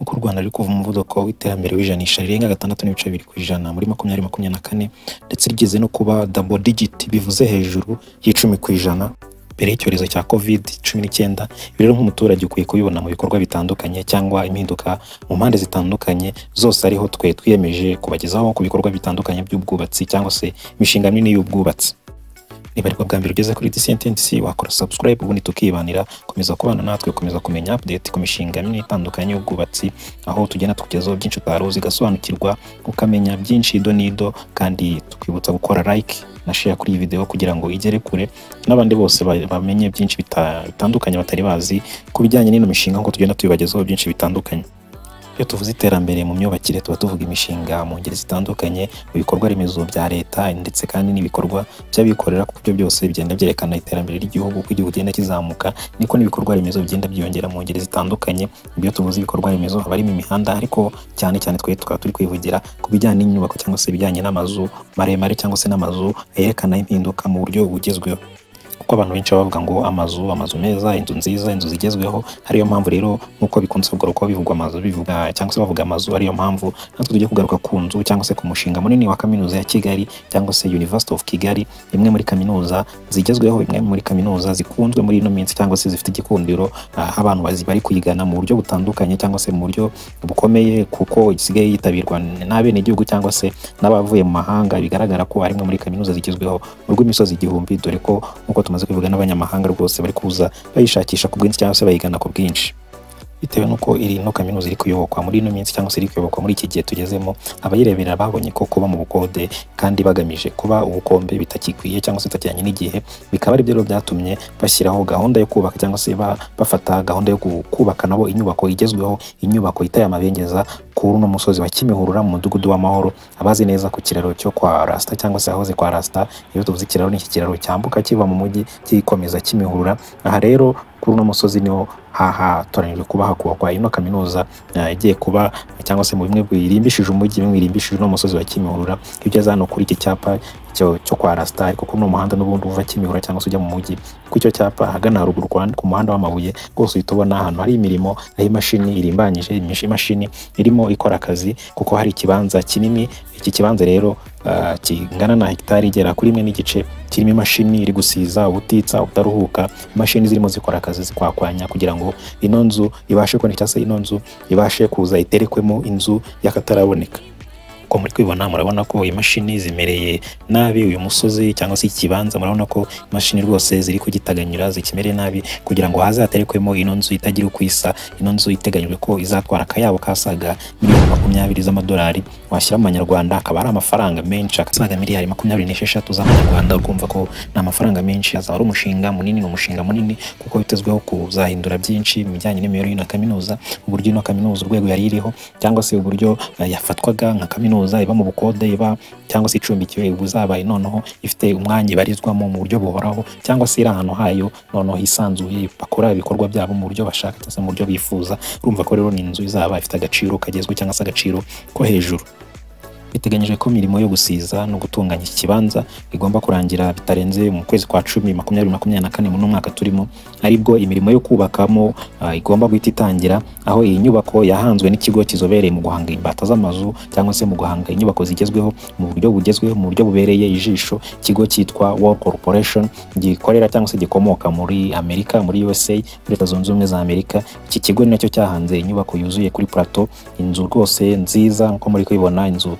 Uko u Rwanda ruri kuva umuvuduko w'iterambere w'ijanisha rirenga 6.2% muri 2024, ndetse rigeze no kuba double digit, bivuze hejuru y'10% mbere y'icyorezo cya COVID-19. Ibi rero nk'umuturage ukwiye kubibona mu bikorwa bitandukanye cyangwa impinduka mu mpande zitandukanye zose, ariho twe twiyemeje kubagezaho ku bikorwa bitandukanye by'ubwubatsi cyangwa se imishinga minini y'ubwubatsi. Niba aribwo bwa mbere ugeze kuri DCNTNC, wakora subscribe ubundi tukibanira, komeza kubana natwe, komeza kumenya update ku mishinga minini itandukanye y'ubwubatsi, aho tugenda tukugezaho byinshi utari uzi, ugasobanukirwa, ukamenya byinshi ido n'ido. Kandi tukwibutsa gukora like na share kuri iyi video kugira ngo igere kure n'abandi bose bamenye byinshi bitandukanye batari bazi ku bijyanye n'ino mishinga, nk'uko tugenda tubibagezaho byinshi bitandukanye. Iyo tuvuze iterambere mu myubakire, tuba tuvuga imishinga mu ngeri zitandukanye, mu bikorwa remezo bya leta ndetse kandi n'ibikorwa by'abikorera, kuko ibyo byose bigenda byerekana iterambere ry'igihugu. Uko igihugu kigenda kizamuka, niko n'ibikorwa remezo bigenda byiyongera mu ngeri zitandukanye. Ibyo tuvuze ibikorwa remezo, haba harimo imihanda, ariko cyane cyane twe tukaba turi kwivugira ku bijyanye n'inyubako cyangwa se ibijyanye n'amazu maremare cyangwa se n'amazu yerekana impinduka mu buryo bugezweho, kuko abantu benshi baba bavuga ngo amazu, amazu meza, inzu nziza, inzu zigezweho. Ariyo mpamvu rero, nk'uko bikunze kugaruka bivugwa amazu, bivuga cyangwa se bavuga amazu, ariyo mpamvu natwe tugiye kugaruka ku nzu cyangwa se ku mushinga munini wa Kaminuza ya Kigali cyangwa se University of Kigali, imwe muri kaminuza zigezweho, imwe muri kaminuza zikunzwe muri ino minsi cyangwa se zifite igikundiro, aho abantu bari kuyigana mu buryo butandukanye cyangwa se mu buryo bukomeye, kuko isigaye yitabirwa n'abenegihugu cyangwa se n'abavuye mu mahanga. Bigaragara ko ari imwe muri kaminuza zigezweho mu rw'imisozi igihumbi, dore ko nk'uko tumaze kubivuga, n'abanyamahanga rwose bari kuza bayishakisha ku bwinshi cyangwa se bayigana ku bwinshi, bitewe n'uko iri no kaminuza iri kuyobokwa muri ino minsi cyangwa se iri kuyobokwa muri iki gihe tugezemo. Abayirebera babonye ko kuba mu bukode kandi bagamije kuba ubukombe bitakikwiye cyangwa se bitakijyanye n'igihe, bikaba ari byo rero byatumye bashyiraho gahunda yo kubaka cyangwa se bafata gahunda yo kubaka nabo inyubako igezweho, inyubako iteye amabengeza kuri uno musozi wa Kimihurura, mu Mudugudu w'Amahoro. Abazi neza ku kiraro cyo kwa Rasita cyangwa se ahoze kwa Rasita, iyo tuvuze ikiraro, ni iki kiraro cyambuka kiva mu mujyi kikomeza Kimihurura. Aha rero kuri uno musozi niho hatoranyijwe kuba hakubakwa ino kaminuza igiye kuba cyangwa se mu bimwe birimbishije umujyi, bimwe birimbishije uno musozi wa Kimihurura. Iyo ugeze hano kuri iki cyapa cyo kwa Rasita, ariko kuri uno muhanda n'ubundi uva Kimihurura cyangwa se ujya mu mujyi, ku icyo cyapa ahagana haruguru ku muhanda w'amabuye rwose, uhita ubona ahantu hari imirimo, aho imashini irimbanyije, imashini irimo ikora akazi, kuko hari ikibanza kinini. Iki kibanza rero kingana na hegitari igera kuri 1.5, kirimo imashini iri gusiza ubutitsa, utaruhuka, imashini zirimo zikora akazi zikwakwanya kugira ngo ino nzu ibashe kuboneka cyangwa se ino nzu ibashe kuza iterekwemo inzu y'akataraboneka. Uko muri kwibona, murabona ko imashini zimereye nabi uyu musozi cyangwa se ikibanza. Murabona ko imashini rwose ziri kugitaganyura, zikimereye nabi kugira ngo hazaterekwemo ino nzu itagira uko isa, ino nzu iteganyijwe ko izatwara akayabo kasaga miliyoni 20 z'amadolari. Washyira mu manyarwanda akaba ari amafaranga menshi, akasaga miliyari 26 z'amanyarwanda. Urumva ko ni amafaranga menshi. Azaba ari umushinga munini, ni umushinga munini kuko witezweho kuzahindura byinshi mu bijyanye n'imiyoborere y'ino kaminuza, uburyo ino kaminuza urwego yari iriho cyangwa se uburyo yafatwaga nka kaminuza iba mu bukode, iba cyangwa se icumbikiwe, ubu izabaye noneho ifite umwanya ibarizwamo mu buryo buhoraho, cyangwa se iri ahantu hayo noneho hisanzuye, bakora ibikorwa byabo mu buryo bashaka cyangwa se mu buryo bifuza. Urumva ko rero ni inzu izaba ifite agaciro kagezweho cyangwa se agaciro ko hejuru. Biteganyijwe ko imirimo yo gusiza no gutunganya iki kibanza igomba kurangira bitarenze mu kwezi kwa 10 2024, muri uno mwaka turimo, aribwo imirimo yo kubakamo igomba guhita itangira, aho iyi nyubako yahanzwe n'ikigo kizobereye mu guhanga imbata z'amazu cyangwa se mu guhanga inyubako zigezweho mu buryo bugezweho, mu buryo bubereye ijisho, ikigo cyitwa Wall Corporation gikorera cyangwa se gikomoka muri Amerika, muri USA, muri Leta Zunze Ubumwe za Amerika. Iki kigo ni nacyo cyahanze inyubako yuzuye kuri plateau, inzu rwose nziza nkuko muri kubibona, inzu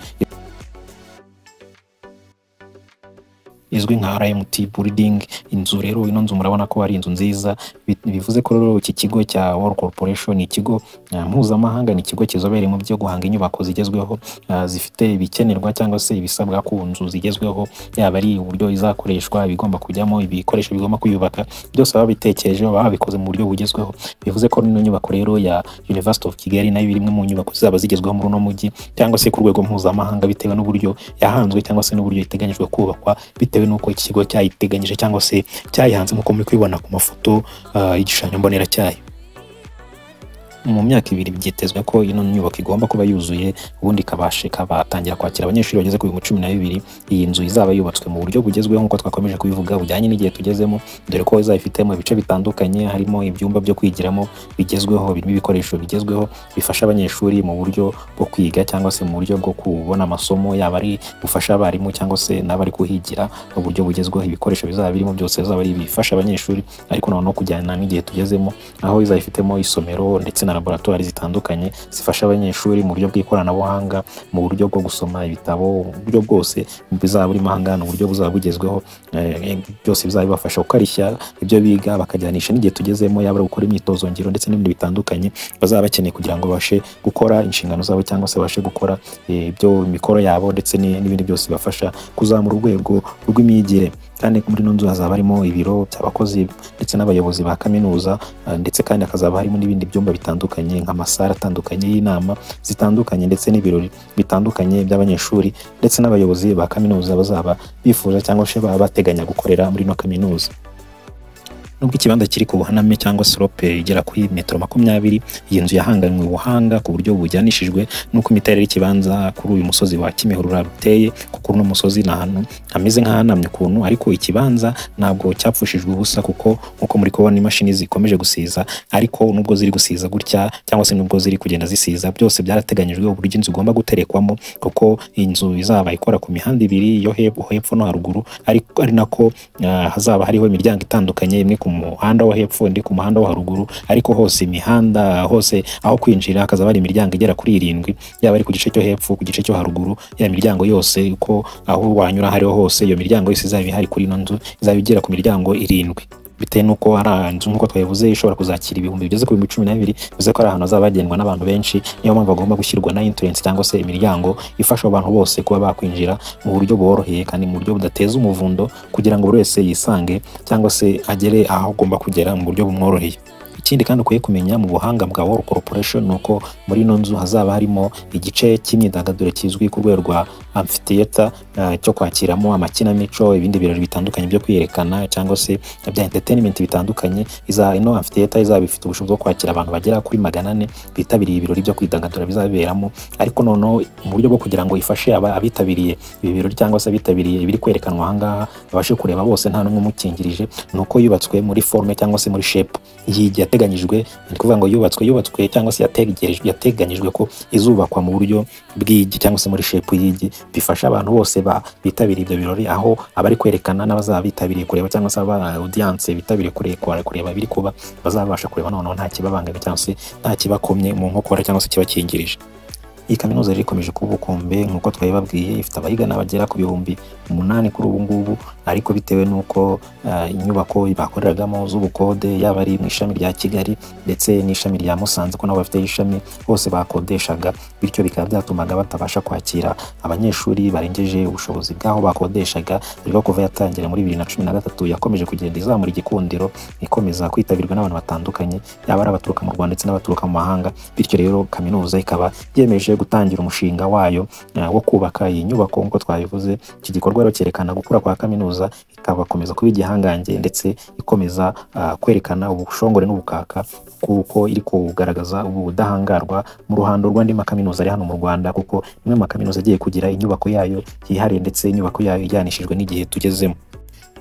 izwi nka RMT Building. Inzu rero, ino nzu murabona ko ari inzu nziza. Bivuze ko rero iki kigo cya Wall Corporation ni ikigo mpuzamahanga, ni ikigo kizobereye mu byo guhanga inyubako zigezweho, zifite ibikenerwa cyangwa se ibisabwa ku nzu zigezweho, yaba ari uburyo izakoreshwa, ibigomba kujyamo, ibikoresho bigomba kuyubaka, byose baba babitekereje, baba babikoze mu buryo bugezweho. Bivuze ko ino nyubako rero ya University of Kigali nayo iri imwe mu nyubako zizaba zigezweho muri uno mujyi cyangwa se ku rwego mpuzamahanga, bitewe n'uburyo yahanzwe cyangwa se n'uburyo iteganyijwe kubakwa, bitewe n'uko iki kigo cyayiteganyije cyangwa se cyayihanze, nk'uko muri kubibona ku mafoto y'igishushanyo mbonera cyayo. Mu myaka 2 byitezwe ko ino nyubako igomba kuba yuzuye, ubundi ikabasha ikabatangira kwakira abanyeshuri bageze ku 12,000. Iyi nzu izaba yubatswe mu buryo bugezweho nk'uko twakomeje kubivuga, bujyanye n'igihe tugezemo, dore ko izaba ifitemo ibice bitandukanye, harimo ibyumba byo kwigiramo bigezweho, birimo ibikoresho bigezweho bifasha abanyeshuri mu buryo bwo kwiga cyangwa se mu buryo bwo kubona amasomo, yaba ari gufasha abarimu cyangwa se n'abari kuhigira uburyo bugezweho. Ibikoresho bizaba birimo byose bizaba ari ibifasha abanyeshuri, ariko noneho kujyana n'igihe tugezemo, aho izaba ifitemo isomero ndetse na laboratwari zitandukanye zifasha abanyeshuri mu buryo bw'ikoranabuhanga, mu buryo bwo gusoma ibitabo, uburyo bwose bizaba burimo aha ngaha ni uburyo buzaba bugezweho. Byose bizaba bibafasha gukarishya ibyo biga bakajyanisha n'igihe tugezemo, yaba ari gukora imyitozo ngiro ndetse n'ibindi bitandukanye bazaba bakeneye kugira ngo babashe gukora inshingano zabo cyangwa se babashe gukora ibyo imikoro yabo ndetse n'ibindi byose bibafasha kuzamura urwego rw'imyigire. Kandi muri ino nzu hazaba harimo ibiro by'abakozi ndetse n'abayobozi ba kaminuza, ndetse kandi hakazaba harimo n'ibindi byumba bitandukanye nk'amasare atandukanye y'inama zitandukanye ndetse n'ibirori bitandukanye by'abanyeshuri ndetse n'abayobozi ba kaminuza bazaba bifuza cyangwa se baba bateganya gukorera muri ino kaminuza. Nubwo ikibanza kiri ku buhaname cyangwa slope igera kuri metero 20, iyi nzu yahanganywe ubuhanga ku buryo bujyanishijwe n'uko imiterere y'ikibanza kuri uyu musozi wa Kimihurura ruteye, kuko uno musozi ni ahantu hameze nk'ahanamye ukuntu, ariko ikibanza ntabwo cyapfushijwe ubusa, kuko nkuko muri kubona imashini zikomeje gusiza, ariko nubwo ziri gusiza gutya cyangwa se nubwo ziri kugenda zisiza, byose byarateganyijwe uburyo inzu igomba guterekwamo, kuko inzu izaba ikora ku mihanda ibiri yo hepfo no haruguru, ariko ari nako hazaba hariho imiryango itandukanye, imwe ku muhanda wo hepfo indi ku muhanda wo haruguru, ariko hose imihanda hose aho kwinjira hakazaba hari imiryango igera kuri 7, yaba ari ku gice cyo hepfo ku gice cyo haruguru, ya miryango yose uko aho wanyura hariho hose iyo miryango yose izaba ihari kuri ino nzu, izaba igera ku miryango 7. Bitewe nuko ari inzu nkuko twabivuze ishobora kuzakira ibihumbi bigeze ku 12,000, bivuze ko ari ahantu hazaba hagendwa n'abantu benshi, niyo mpamvu bagomba gushyirwa na entrance cyangwa se imiryango ifasha abantu bose kuba bakwinjira mu buryo buboroheye kandi mu buryo budateza umuvundo, kugira ngo buri wese yisange cyangwa se agere aho agomba kugera mu buryo bumworoheye. Ikindi kandi ukwiye kumenya mu buhanga bwa World Corporation ni uko muri ino nzu hazaba harimo igice cy'imyidagaduro kizwi ku rwego rwa amphitheater, cyo kwakiramo amakinamico, ibindi birori bitandukanye byo kwiyerekana cyangwa se bya entertainment bitandukanye. Ino amphitheater izaba ifite ubushobozi bwo kwakira abantu bagera kuri 400 bitabiriye ibirori byo kwidagadura bizaberamo, ariko noneho mu buryo bwo kugira ngo ifashe abitabiriye ibi birori cyangwa se abitabiriye ibiri kwerekanwa aha ngaha babashe kureba bose nta n'umwe umukingirije, ni uko yubatswe muri forme cyangwa se muri shape yateganyijwe, ni kuvuga ngo yubatswe cyangwa se yateganyijwe ko izubakwa mu buryo bw'igi cyangwa se muri shape y'igi, bifasha abantu bose bitabiriye ibyo birori, aho abari kwerekana n'abazaba bitabiriye kureba cyangwa se aba audience bitabiriye kureba biri kuba bazabasha kureba noneho nta kibabangamiye cyangwa se nta kibakomye mu nkokora cyangwa se kibakingirije. Iyi kaminuza rero ikomeje kuba ubukombe nk'uko twabibabwiye, ifite abayigana bagera ku 8,000 kuri ubu ngubu, ariko bitewe n'uko inyubako bakoreragamo z'ubukode, yaba ari mu ishami rya Kigali ndetse n'ishami rya Musanze, ko nabo bafite ishami, bose bakodeshaga, bityo bikaba byatumaga batabasha kwakira abanyeshuri barengeje ubushobozi bw'aho bakodeshaga. Rero kuva yatangira muri 2013 yakomeje kugenda izamura igikundiro, ikomeza kwitabirwa n'abantu batandukanye, yaba ari abaturuka mu Rwanda ndetse n'abaturuka mu mahanga. Bityo rero kaminuza ikaba yemeje gutangira umushinga wayo wo kubaka iyi nyubako nk'uko twabivuze. Iki gikorwa rero cyerekana gukura kwa kaminuza, ikabakomeza kuba igihangange ndetse ikomeza kwerekana ubushongore n'ubukaka, kuko iri kugaragaza ubudahangarwa mu ruhando rw'andi makaminuza ari hano mu Rwanda, kuko imwe mu makaminuza agiye kugira inyubako yayo yihariye ndetse inyubako yayo ijyanishijwe n'igihe tugezemo.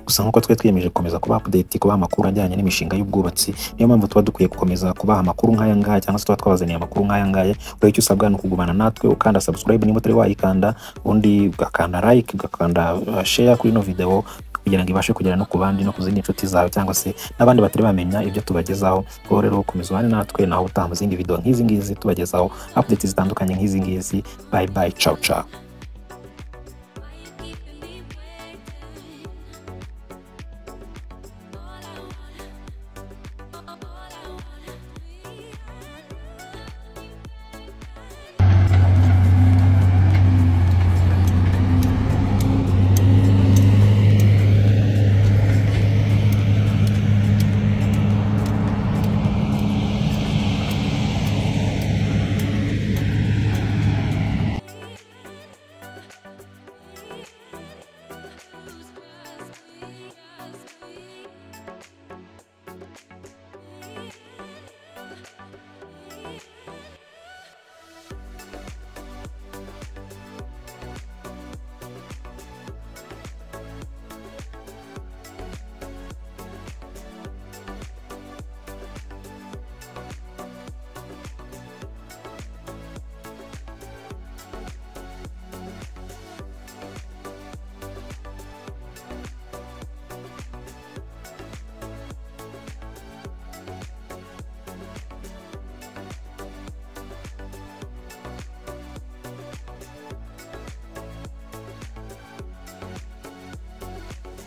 Gusa nkuko twe twiyemeje gukomeza kuba update, kubaha amakuru ajyanye n'imishinga y'ubwubatsi, niyo mpamvu tuba dukwiye gukomeza kubaha amakuru nk'aya ngaya cyangwa se tuba twabazaniye amakuru nk'aya ngaya. Urebe icyo usabwa ni ukugumana natwe, ukanda subscribe niba utari wayikanda, undi ugakanda like, ugakanda share kuri ino video kugira ngo ibashe kugera no ku bandi no ku zindi nshuti zawe cyangwa se n'abandi batari bamenya ibyo tubagezaho. Ubwo rero komeza ubane natwe, naho utaha mu zindi video nk'izi ngizi tubagezaho updates zitandukanye nk'izi ngizi. Bye bye, ciao ciao.